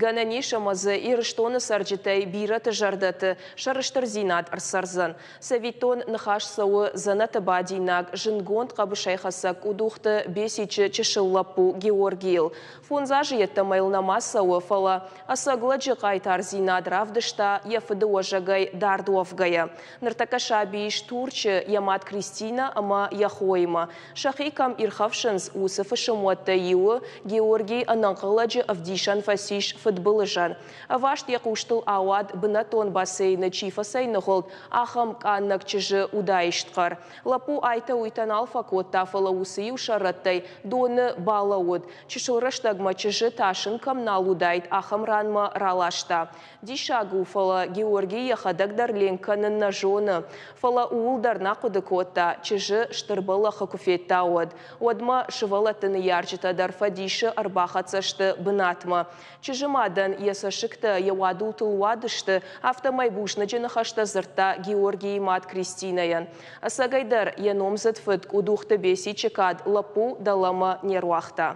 Гӕнӕн ис ӕмӕ дзы Ирыстоны цӕрджытӕй бирӕты зӕрдӕты сӕрыстырдзинад ӕрцӕрдзӕн. Цӕвиттон, ныхас цӕуы дзӕнӕты бадинаг зындгонд хъӕбысӕйхӕцӕг Къудухты Бесичы чысыл лӕппу Георгийыл. Фондз азы йеддӕмӕ йыл нӕма цӕуы, фӕлӕ ӕцӕг лӕджы хъайтардзинад равдыста йӕ фыды уӕзӕгӕй дард уӕвгӕйӕ. Ныртӕккӕ саби ис Турчы йӕ мад Кристинӕ ӕмӕ йӕ хоимӕ. Сӕхи кӕм ирхӕфсынц, уыцы фысымуӕттӕй иуы Георгий ӕнӕнхъӕлӕджы ӕвдисӕн фӕцис фыдбылызӕн. Ӕваст йӕ хъустыл ауад, бынӕттон бассейны чи фӕцӕйныгъуылд, ахӕм къаннӕг чызджы удаист хъӕр. Лӕппу айтӕ-уыйтӕ нал фӕкодта, фӕлӕ уыцы-иу сӕррӕттӕй доны балӕууыд. Чысыл рӕстӕгмӕ чызджы тасын кӕм нал уыдаид, ахӕм ранмӕ раласта. Диссаг у, фӕлӕ Георгий йӕхӕдӕг дӕр ленк кӕнын нӕ зоны. Фӕлӕ ууыл дӕр нӕ хъуыды кодта, чызджы стыр бӕллӕхы куы федта, уӕд. Уӕдмӕ сывӕллӕтты ныййарджытӕ дӕр фӕдисы ӕрбахӕццӕ сты бынатмӕ. Чызджы мадӕн йӕ цӕссыгтӕ йӕ уадултыл уадысты, афтӕмӕй бузныджы ныхӕстӕ дзырдта Георгийы мад Кристинӕйӕн. Ӕцӕгӕйдӕр, йӕ номдзыд фыд Къудухты Бесичы кад лӕппу дӕлӕмӕ не руагъта.